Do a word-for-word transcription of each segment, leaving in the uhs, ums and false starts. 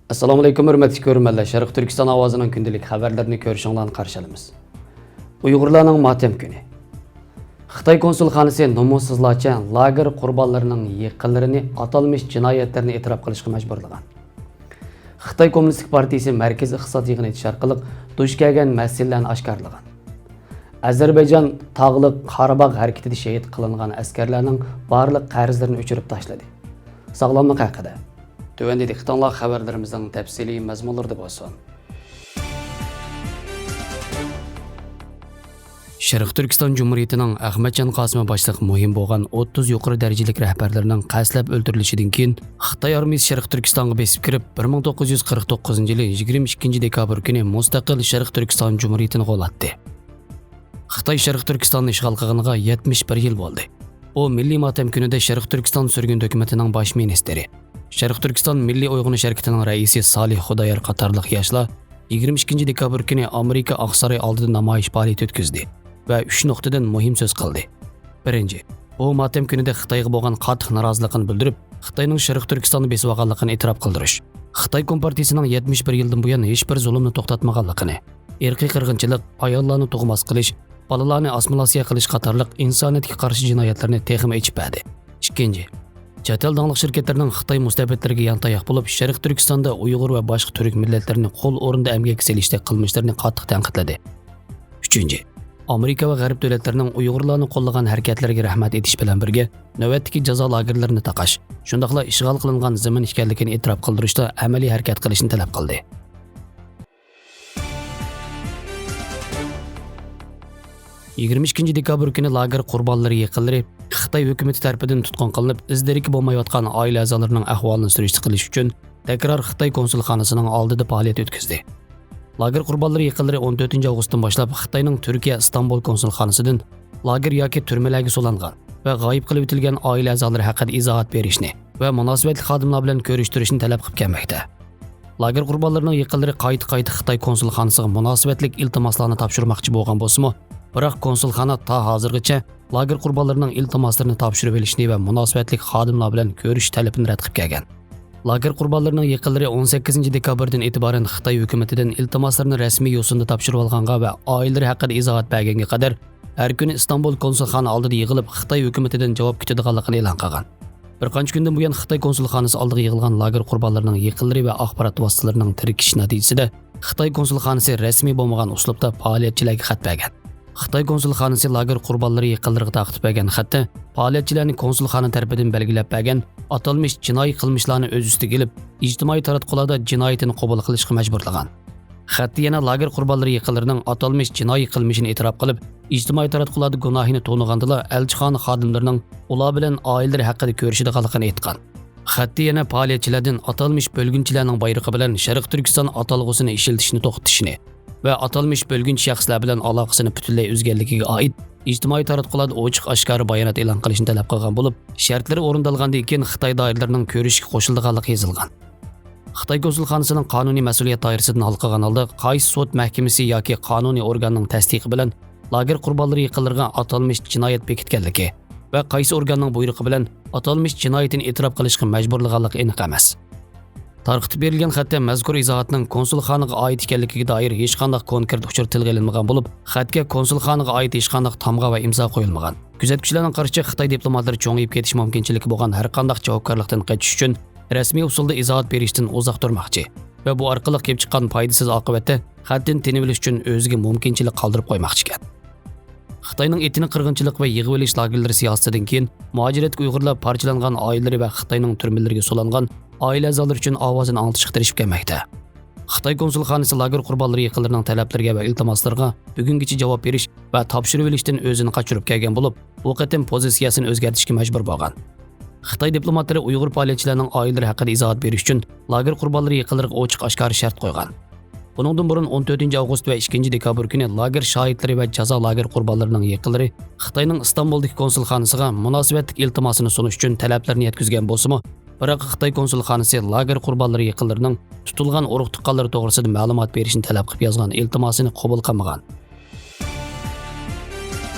ئەسسالامۇئەلەيكۇم، ھۆرمەتلىك كۆرۈرمەنلەر. شەرقىي تۈركىستان ئاۋازىنىڭ كۈندىلىك خەۋەرلىرىنى كۆرۈشۈڭلارنى قارشى ئالىمىز. ئۇيغۇرلارنىڭ ماتەم كۈنى. خىتاي كونسۇلخانىسى نومۇسسىزلارچە لاگېر قۇربانلىرىنىڭ يېقىنلىرىنى ئاتالمىش جىنايەتلەرنى ئېتىراپ قىلىشقا مەجبۇرلىغان. خىتاي كوممۇنىستىك پارتىيىسى مەركىزىي ئىقتىساد يىغىنى ئېچىش ئارقىلىق دۇچ كەلگەن مەسىلىلەرنى ئاشكارىلىغان. ئەزەربەيجان تاغلىق قاراباغ ھەرىكىتىدە شېھىت قىلىنغان ئەسكەرلەرنىڭ بارلىق قەرزلىرىنى ئۆچۈرۈپ تاشلىدى. ساغلاملىق ھەققىدە. تۆۋەندە دىققىتىڭلار خەۋەرلىرىمىزنىڭ تەپسىلىي مەزمۇنلىرىدا بولسۇن. شەرقىي تۈركىستان جۇمھۇرىيىتىنىڭ ئەخمەتجان قاسىمى باشلىق مۇھىم بولغان ئوتتۇز يۇقىرى دەرىجىلىك رەھبەرلىرىنىڭ قەستلەپ ئۆلتۈرۈلۈشىدىن كېيىن، خىتاي ئارمىيىسى شەرقىي تۈركىستانغا بېسىپ كىرىپ، بىر مىڭ توققۇز يۈز قىرىق توققۇزىنچى يىلى يىگىرمە ئىككىنچى دېكابىر كۈنى مۇستەقىل شەرقىي تۈركىستان جۇمھۇرىيىتىنى قوللاتتى. خىتاي شەرقىي تۈركىستاننى ئىشغال قىلغىنىغا يەتمىش بىر يىل بولدى. ئۇ مىللىي ماتەم كۈنىدە شەرقىي تۈركىستان سۈرگۈن ھۆكۈمىتىنىڭ باش مىنىستىرى، شەرقىي تۈركىستان مىللىي ئويغىنىش ھەرىكىتىنىڭ رەئىسى سالىھ خۇدايار قاتارلىق ياشلار يىگىرمە ئىككىنچى دېكابىر كۈنى ئامېرىكا ئاقساراي ئالدىدا نامايىش پائالىيىتى ئۆتكۈزدى ۋە ئۈچ نۇقتىدىن مۇھىم سۆز قىلدى. بىرىنچى، بۇ ماتەم كۈنىدە خىتايغا بولغان قاتتىق نارازىلىقىنى بىلدۈرۈپ، خىتاينىڭ شەرقىي تۈركىستاننى بېسىۋالغانلىقىنى ئېتىراپ قىلدۇرۇش، خىتاي كومپارتىيىسىنىڭ يەتمىش بىر يىلدىن بۇيان ھېچبىر زۇلۇمنى توختاتمىغانلىقىنى، ئىرقىي قىرغىنچىلىق، ئاياللارنى تۇغماس قىلىش، بالىلارنى ئاسسىمىلياتسىيە قىلىش قاتارلىق ئىنسانىيەتكە قارشى جىنايەتلىرىنى تېخىمۇ ئېچىپ بەردى. ئىككىنچى، چەت ئەل داڭلىق شىركەتلىرىنىڭ خىتاي مۇستەبىتلىرىگە يانتاياق بولۇپ، شەرقىي تۈركىستاندا ئۇيغۇر ۋە باشقا تۈرك مىللەتلىرىنى قۇل ئورنىدا ئەمگەككە سېلىشتەك قىلمىشلىرىنى قاتتىق تەنقىدلىدى. ئۈچىنچى، ئامېرىكا ۋە غەرب دۆلەتلىرىنىڭ ئۇيغۇرلارنى قوللىغان ھەرىكەتلىرىگە رەھمەت ئېيتىش بىلەن بىرگە، نۆۋەتتىكى جازا لاگېرلىرىنى تاقاش، شۇنداقلا ئىشغال قىلىنغان زېمىن ئىكەنلىكىنى ئېتىراپ قىلدۇرۇشتا ئەمەلىي ھەرىكەت قىلىشنى تەلەپ قىلدى. يىگىرمە ئىككىنچى دېكابىر كۈنى لاگېر قۇربانلىرى يېقىنلىرى خىتاي ھۆكۈمىتى تەرىپىدىن تۇتقۇن قىلىنىپ، ئىز-دېرىكى بولمايۋاتقان ئائىلە ئەزالىرىنىڭ ئەھۋالىنى سۈرۈشتە قىلىش ئۈچۈن تەكرار خىتاي كونسۇلخانىسىنىڭ ئالدىدا پائالىيەت ئۆتكۈزدى. لاگېر قۇربانلىرى يېقىنلىرى ئون تۆتىنچى ئاۋغۇستتىن باشلاپ خىتاينىڭ تۈركىيە ئىستانبۇل كونسۇلخانىسىدىن لاگېر ياكى تۈرمىلەرگە سولانغان ۋە غايىب قىلىۋېتىلگەن ئائىلە ئەزالىرى ھەققىدە ئىزاھات بېرىشنى ۋە مۇناسىۋەتلىك خادىملار بىلەن كۆرۈشتۈرۈشنى تەلەپ قىلىپ كەلمەكتە. لاگېر قۇربانلىرىنىڭ يېقىنلىرى قايتا-قايتا خىتاي كونسۇلخانىسىغا مۇناسىۋەتلىك ئىلتىماسلارنى تاپشۇرماقچى بولغان بولسىمۇ، بىراق كونسۇلخانا تا ھازىرغىچە لاگېر قۇربانلىرىنىڭ ئىلتىماسلىرىنى تاپشۇرۇۋېلىشنى ۋە مۇناسىۋەتلىك خادىملار بىلەن كۆرۈشۈش تەلىپىنى رەت قىلىپ كەلگەن. لاگېر قۇربانلىرىنىڭ يېقىنلىرى ئون سەككىزىنچى دېكابىردىن ئېتىبارەن خىتاي ھۆكۈمىتىدىن ئىلتىماسلىرىنى رەسمىي يوسۇندا تاپشۇرۇۋالغانغا ۋە ئائىلىلىرى ھەققىدە ئىزاھات بەرگەنگە قەدەر ھەر كۈنى ئىستانبۇل كونسۇلخانا ئالدىدا يىغىلىپ، خىتاي ھۆكۈمىتىدىن جاۋاب كۈتىدىغانلىقىنى ئېلان قىلغان. بىر قانچە كۈندىن بۇيان خىتاي كونسۇلخانىسى ئالدىغا يىغىلغان لاگېر قۇربانلىرىنىڭ يېقىنلىرى ۋە ئاخبارات ۋاسىتىلىرىنىڭ تىركىشىش نەتىجىسىدە، خىتاي كونسۇلخانىسى رەسمىي بولمىغان ئۇسلۇبتا پائالىيەتچىلەرگە خەت بەرگەن. خىتاي كونسۇلخانىسى لاگېر قۇربانلىرى يېقىنلىرىغا تارقىتىپ بەرگەن خەتتە، پائالىيەتچىلەرنى كونسۇلخانا تەرىپىدىن بەلگىلەپ بەرگەن ئاتالمىش جىنايى قىلمىشلارنى ئۆز ئۈستىگە ئېلىپ، ئىجتىمائىي تاراتقۇلاردا جىنايىتىنى قوبۇل قىلىشقا مەجبۇرلىغان. خەتتە يەنە لاگېر قۇربانلىرى يېقىنلىرىنىڭ ئاتالمىش جىنايى قىلمىشىنى ئېتىراپ قىلىپ، ئىجتىمائىي تاراتقۇلاردا گۇناھىنى تونۇغاندىلا، ئەلچىخانا خادىملىرىنىڭ ئۇلار بىلەن ئائىلىلىرى ھەققىدە كۆرۈشىدىغانلىقىنى ئېيتقان. خەتتە يەنە پائالىيەتچىلەردىن ئاتالمىش بۆلگۈنچىلەرنىڭ بايرىقى بىلەن شەرقىي تۈركىستان ئاتالغۇسىنى ئىشلىتىشنى توختىتىشنى ۋە ئاتالمىش بۆلگۈنچى شەخسلەر بىلەن ئالاقىسىنى پۈتۈنلەي ئۈزگەنلىكىگە ئائىت ئىجتىمائىي تاراتقۇلاردا ئوچۇق-ئاشكارا بايانات ئېلان قىلىشنى تەلەپ قىلغان بولۇپ، شەرتلىرى ئورۇندالغاندىن كېيىن خىتاي دائىرىلىرىنىڭ كۆرۈشۈشكە قوشۇلىدىغانلىقى يېزىلغان. خىتاي كونسۇلخانىسىنىڭ قانۇنىي مەسئۇلىيەت دائىرىسىدىن ھالقىغان ھالدا، قايسى سوت مەھكىمىسى ياكى قانۇنىي ئورگاننىڭ تەستىقى بىلەن لاگېر قۇربانلىرى يېقىنلىرىغا ئاتالمىش جىنايەت بېكىتكەنلىكى ۋە قايسى ئورگاننىڭ بۇيرۇقى بىلەن ئاتالمىش جىنايىتىنى ئېتىراپ قىلىشقا مەجبۇرلىغانلىقى ئېنىق ئەمەس. تارقىتىپ بېرىلگەن خەتتە مەزكۇر ئىزاھاتنىڭ كونسۇلخانىغا ئائىت ئىكەنلىكىگە دائىر ھېچقانداق كونكرېت ئۇچۇر تىلغا ئېلىنمىغان بولۇپ، خەتكە كونسۇلخانىغا ئائىت ھېچقانداق تامغا ۋە ئىمزا قويۇلمىغان. كۆزەتكۈچىلەرنىڭ قارىشىچە، خىتاي دىپلوماتلىرى چوڭىيىپ كېتىش مۇمكىنچىلىكى بولغان ھەرقانداق جاۋابكارلىقتىن قېچىش ئۈچۈن رەسمىي ئۇسۇلدا ئىزاھات بېرىشتىن ئۇزاق تۇرماقچى ۋە بۇ ئارقىلىق كېلىپ چىققان پايدىسىز ئاقىۋەتتە خەتتىن تىنىۋېلىش ئۈچۈن ئۆزىگە مۇمكىنچىلىك قالدۇرۇپ قويماقچىكەن. خىتاينىڭ ئېتنىك قىرغىنچىلىق ۋە يىغىۋېلىش لاگېرلىرى سىياسىتىدىن كېيىن، مۇھاجىرەتتىكى ئۇيغۇرلار پارچىلانغان ئائىلىلىرى ۋە خىتاينىڭ تۈرمىلىرىگە سولانغان ئائىلە ئەزالىرى ئۈچۈن ئاۋازىنى ئاڭلىتىشقا تىرىشىپ كەلمەكتە. خىتاي كونسۇلخانىسى لاگېر قۇربانلىرى يېقىنلىرىنىڭ تەلەپلىرىگە ۋە ئىلتىماسلىرىغا بۈگۈنگىچە جاۋاب بېرىش ۋە تاپشۇرۇۋېلىشتىن ئۆزىنى قاچۇرۇپ كەلگەن بولۇپ، بۇ قېتىم پوزىتسىيەسىنى ئۆزگەرتىشكە مەجبۇر بولغان. خىتاي دىپلوماتلىرى ئۇيغۇر پائالىيەتچىلەرنىڭ ئائىلىلىرى ھەققىدە ئىزاھات بېرىش ئۈچۈن لاگېر قۇربانلىرى يېقىنلىرىغا ئوچۇق-ئاشكارا شەرت قويغان. بۇنىڭدىن بۇرۇن، ئون تۆتىنچى ئاۋغۇست ۋە ئىككىنچى دېكابىر كۈنى لاگېر شاھىتلىرى ۋە جازا لاگېر قۇربانلىرىنىڭ يېقىنلىرى خىتاينىڭ ئىستانبۇلدىكى كونسۇلخانىسىغا مۇناسىۋەتلىك ئىلتىماسىنى سۇنۇش ئۈچۈن تەلەپلىرىنى يەتكۈزگەن بولسىمۇ، بىراق خىتاي كونسۇلخانىسى لاگېر قۇربانلىرى يېقىنلىرىنىڭ تۇتۇلغان ئۇرۇق-تۇغقانلىرى توغرىسىدا مەلۇمات بېرىشنى تەلەپ قىلىپ يازغان ئىلتىماسىنى قوبۇل قىلمىغان.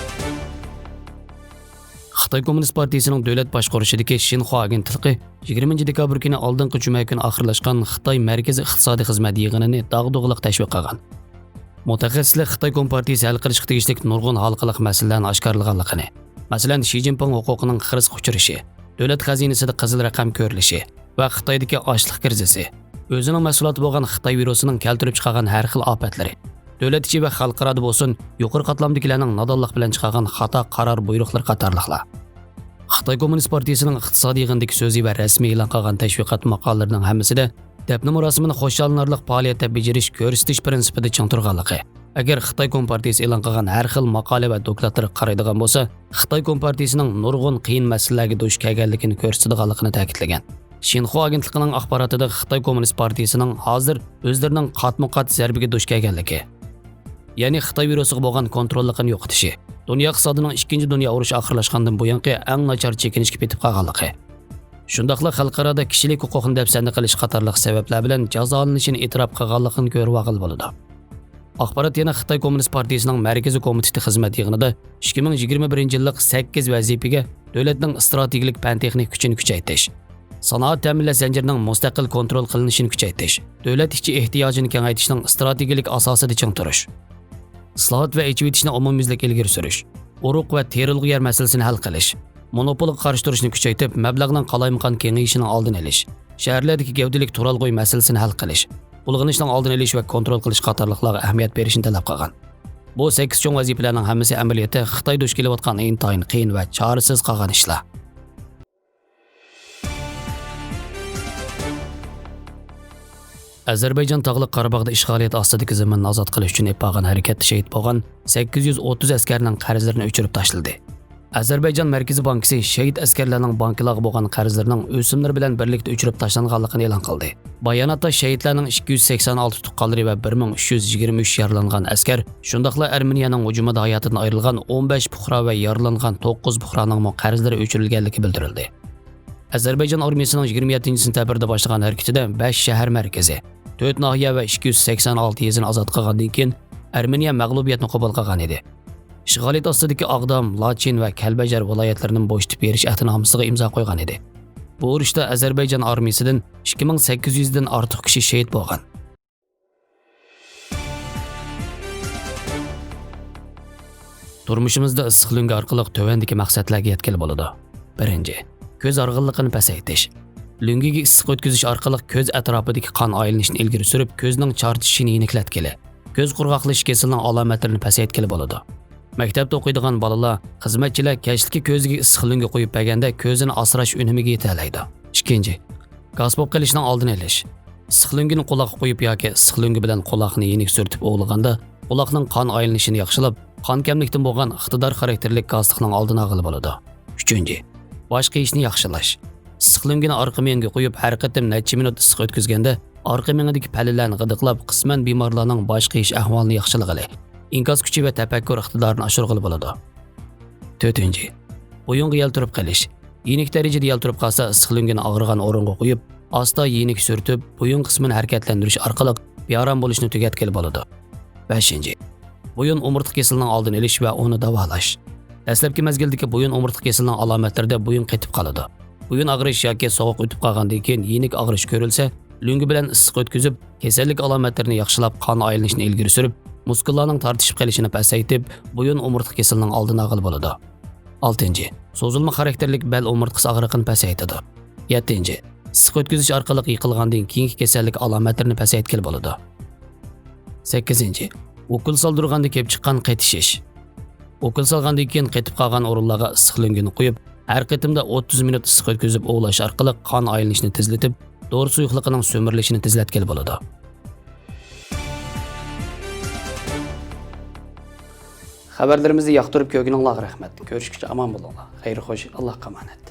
خىتاي كوممۇنىست پارتىيىسىنىڭ دۆلەت باشقۇرۇشىدىكى شىنخۇا ئاگېنتلىقى يىگىرمىنچى دېكابىر كۈنى ئالدىنقى جۈمە كۈنى ئاخىرلاشقان خىتاي مەركىزىي ئىقتىسادىي خىزمەت يىغىنىنى داغدۇغىلىق تەشۋىق قىلغان. مۇتەخەسسىسلەر خىتاي كومپارتىيىسى ھەل قىلىشقا تېگىشلىك نۇرغۇن ھالقىلىق مەسىلىلەرنى ئاشكارىلىغانلىقىنى، مەسىلەن، شى جىنپىڭ ھوقۇقىنىڭ خىرىسقا ئۇچرىشى، دۆلەت خەزىنىسىدە قىزىل رەقەم كۆرۈلۈشى ۋە خىتايدىكى ئاشلىق كىرىزىسى، ئۆزىنىڭ مەھسۇلاتى بولغان خىتاي ۋىرۇسىنىڭ كەلتۈرۈپ چىقارغان ھەر خىل ئاپەتلىرى، دۆلەت ئىچى ۋە خەلقئارادا بولسۇن، يۇقىرى قاتلامدىكىلەرنىڭ نادانلىق بىلەن چىقارغان خاتا قارار بۇيرۇقلىرى قاتارلىقلار. خىتاي كوممۇنىست پارتىيىسىنىڭ ئىقتىسادىي يىغىندىكى سۆزى ۋە رەسمىي ئېلان قىلغان تەشۋىقات ماقالىلىرىنىڭ ھەممىسىدە دەپنە مۇراسىمىنى خۇشاللىنارلىق پائالىيەت دەپ بېجىرىش كۆرسىتىش پىرىنسىپىدا چىڭ تۇرغانلىقى، ئەگەر خىتاي كومپارتىيىسى ئېلان قىلغان ھەر خىل ماقالە ۋە دوكلاتلىرىغا قارايدىغان بولسا، خىتاي كومپارتىيىسىنىڭ نۇرغۇن قىيىن مەسىلىلەرگە دۇچ كەلگەنلىكىنى كۆرسىتىدىغانلىقىنى تەكىتلىگەن. شىنخۇا ئاگېنتلىقىنىڭ ئاخباراتىدا خىتاي كوممۇنىست پارتىيىسىنىڭ ھازىر ئۆزلىرىنىڭ قاتمۇ قات زەربىگە دۇچ كەلگەنلىكى، يەنى خىتاي ۋىرۇسىغا بولغان كونتروللۇقىنى يوقىتىشى، دۇنيا ئىقتىسادىنىڭ ئىككىنچى دۇنيا ئۇرۇشى ئاخىرلاشقاندىن بۇيانقى ئەڭ ناچار چېكىنىشكە پېتىپ قالغانلىقى، شۇنداقلا خەلقئارادا كىشىلىك ھوقۇقنى دەپسەندە قىلىش قاتارلىق سەۋەبلەر بىلەن جازالىنىشىنى ئېتىراپ قىلغانلىقىنى كۆرۈۋالغىلى بولىدۇ. ئاخبارات يەنە خىتاي كوممۇنىست پارتىيىسىنىڭ مەركىزىي كومىتېتى خىزمەت يىغىنىدا ئىككى مىڭ يىگىرمە بىرىنچى يىللىق سەككىز ۋەزىپىگە دۆلەتنىڭ ئىستراتېگىيەلىك پەن-تېخنىكا كۈچىنى كۈچەيتىش، سانائەت تەمىنلەش زەنجىرىنىڭ مۇستەقىل كونترول قىلىنىشىنى كۈچەيتىش، دۆلەت ئىچى ئېھتىياجىنى كېڭەيتىشنىڭ ئىستراتېگىيەلىك ئاساسىدا چىڭ تۇرۇش، ئىسلاھات ۋە ئېچىۋېتىشنى ئومۇميۈزلۈك ئىلگىرى سۈرۈش، ئۇرۇق ۋە تېرىلغۇ يەر مەسىلىسىنى ھەل قىلىش، مونوپولغا قارشى تۇرۇشنى كۈچەيتىپ، مەبلەغنىڭ قالايمىقان كېڭىيىشىنىڭ ئالدىنى ئېلىش، شەھەرلەردىكى گەۋدىلىك تۇرالغۇ مەسىلىسىنى ھەل قىلىش، بۇلغىنىشنىڭ ئالدىنى ئېلىش ۋە كونترول قىلىش قاتارلىقلارغا ئەھمىيەت بېرىشنى تەلەپ قىلغان. بۇ سەككىز چوڭ ۋەزىپىلەرنىڭ ھەممىسى ئەمەلىيەتتە خىتاي دۇچ كېلىۋاتقان ئىنتايىن قىيىن ۋە چارىسىز قالغان ئىشلار. ئەزەربەيجان تاغلىق قاراباغدا ئىشغالىيەت ئاستىدىكى زېمىننى ئازاد قىلىش ئۈچۈن ئېلىپ بارغان ھەرىكەتتە شېھىت بولغان سەككىز يۈز ئوتتۇز ئەسكەرنىڭ قەرزلىرىنى ئۆچۈرۈپ تاشلىدى. ئەزەربەيجان مەركىزىي بانكىسى شېھىت ئەسكەرلەرنىڭ بانكىلارغا بولغان قەرزلىرىنىڭ ئۆسۈملىرى بىلەن بىرلىكتە ئۆچۈرۈپ تاشلانغانلىقىنى ئېلان قىلدى. باياناتتا شېھىتلەرنىڭ ئىككى يۈز سەكسەن ئالتە تۇغقانلىرى ۋە بىر مىڭ ئۈچ يۈز يىگىرمە ئۈچ يارىلانغان ئەسكەر، شۇنداقلا ئەرمېنىيەنىڭ ھۇجۇمىدا ھاياتىدىن ئايرىلغان ئون بەش پۇقرا ۋە يارىلانغان توققۇز پۇقرانىڭمۇ قەرزلىرى ئۆچۈرۈلگەنلىكى بىلدۈرۈلدى. ئەزەربەيجان ئارمىيىسىنىڭ يىگىرمە يەتتىنچى سېنتەبىردە باشلىغان ھەرىكىتىدە بەش شەھەر مەركىزى، تۆت ناھىيە ۋە ئىككى يۈز سەكسەن ئالتە يېزىنى ئازاد قىلغاندىن كېيىن، ئەرمېنىيە مەغلۇبىيەتنى قوبۇل قىلغان ئىدى. ئىشغالىيەت ئاستىدىكى ئاغدام، لاچىن ۋە كەلبەجەر ۋىلايەتلىرىنى بوشىتىپ بېرىش ئەھدىنامىسىغا ئىمزا قويغان ئىدى. بۇ ئۇرۇشتا ئەزەربەيجان ئارمىيىسىدىن ئىككى مىڭ سەككىز يۈزدىن ئارتۇق كىشى شېھىت بولغان. تۇرمۇشىمىزدا ئىسسىق لۆڭگە ئارقىلىق تۆۋەندىكى مەقسەتلەرگە يەتكىلى بولىدۇ. بىرىنچى، كۆز ھارغىنلىقىنى پەسەيتىش. لۆڭگىگە ئىسسىق ئۆتكۈزۈش ئارقىلىق كۆز ئەتراپىدىكى قان ئايلىنىشىنى ئىلگىرى سۈرۈپ، كۆزنىڭ چارچىشىشىنى يېنىكلەتكىلى، كۆز قۇرغاقلىشىش كېسىلىنىڭ ئالامەتلىرىنى پەسەيتكىلى بولىدۇ. مەكتەپتە ئوقۇيدىغان بالىلار، خىزمەتچىلەر كەچلىكى كۆزىگە ئىسسىق لۆڭگە قويۇپ بەرگەندە كۆزىنى ئاسراش ئۈنۈمىگە يېتەلەيدۇ. ئىككىنچى، گاس بولۇپ قېلىشنىڭ ئالدىنى ئېلىش. ئىسسىق لۆڭگىنى قۇلاققا قويۇپ ياكى ئىسسىق لۆڭگە بىلەن قۇلاقنى يېنىك سۈرتۈپ ئۇۋىلىغاندا، قۇلاقنىڭ قان ئايلىنىشىنى ياخشىلاپ، قان كەملىكتىن بولغان ئىقتىدار خاراكتېرلىك گاسلىقنىڭ ئالدىنى ئالغىلى بولىدۇ. ئۈچىنچى، باش قېيىشنى ياخشىلاش. ئىسسىق لۆڭگىنى ئارقا مېڭىگە قويۇپ، ھەر قېتىم نەچچە مىنۇت ئىسسىق ئۆتكۈزگەندە، ئارقا مېڭىدىكى پەللىلەرنى غىدىقلاپ، قىسمەن بىمارلارنىڭ باش قېيىش ئەھۋالىنى ياخشىلىغىلى، ئىنكاس كۈچى ۋە تەپەككۇر ئىقتىدارىنى ئاشۇرغىلى بولىدۇ. تۆتىنچى، بويۇنغا يالتۇرۇپ قېلىش. يېنىك دەرىجىدە يالتۇرۇپ قالسا، ئىسسىق لۆڭگىنى ئاغرىغان ئورۇنغا قويۇپ، ئاستا يېنىك سۈرتۈپ، بويۇن قىسمىنى ھەرىكەتلەندۈرۈش ئارقىلىق بىئارام بولۇشنى تۈگەتكىلى بولىدۇ. بەشىنچى، بويۇن ئومۇرتقا كېسىلىنىڭ ئالدىنى ئېلىش ۋە ئۇنى داۋالاش. دەسلەپكى مەزگىلدىكى بويۇن ئومۇرتقا كېسىلىنىڭ ئالامەتلىرىدە بويۇن قېتىپ قالىدۇ. بويۇن ئاغرىش ياكى سوغۇق ئۆتۈپ قالغاندىن كېيىن يېنىك ئاغرىش كۆرۈلسە، لۆڭگە بىلەن ئىسسىق ئۆتكۈزۈپ، كېسەللىك ئالامەتلىرىنى ياخشىلاپ، قان ئايلىنىشنى ئىلگىرى سۈرۈپ، مۇسكۇللارنىڭ تارتىشىپ قېلىشىنى پەسەيتىپ، بويۇن ئومۇرتقا كېسىلىنىڭ ئالدىنى ئالغىلى بولىدۇ. ئالتىنچى، سوزۇلما خاراكتېرلىك بەل ئومۇرتقىسى ئاغرىقىنى پەسەيتىدۇ. يەتتىنچى، ئىسسىق ئۆتكۈزۈش ئارقىلىق يىقىلغاندىن كېيىنكى كېسەللىك ئالامەتلىرىنى پەسەيتكىلى بولىدۇ. سەككىزىنچى، ئوكۇل سالدۇرغاندا كېلىپ چىققان قېتىشىش. ئوكۇل سالغاندىن كېيىن قېتىپ قالغان ئورۇنلارغا ئىسسىق لۆڭگىنى قويۇپ، ھەر قېتىمدا ئوتتۇز مىنۇت ئىسسىق ئۆتكۈزۈپ ئۇۋىلاش ئارقىلىق قان ئايلىنىشنى تېزلىتىپ، دورا سۇيۇقلۇقىنىڭ سۈمۈرۈلۈشىنى تېزلەتكىلى بولىدۇ. خەۋەرلىرىمىزنى ياقتۇرۇپ كۆرگىنىڭلارغا رەھمەت. كۆرۈشكىچە ئامان بولۇڭلار. خەير خوش، ئاللاھقا ئامانەت.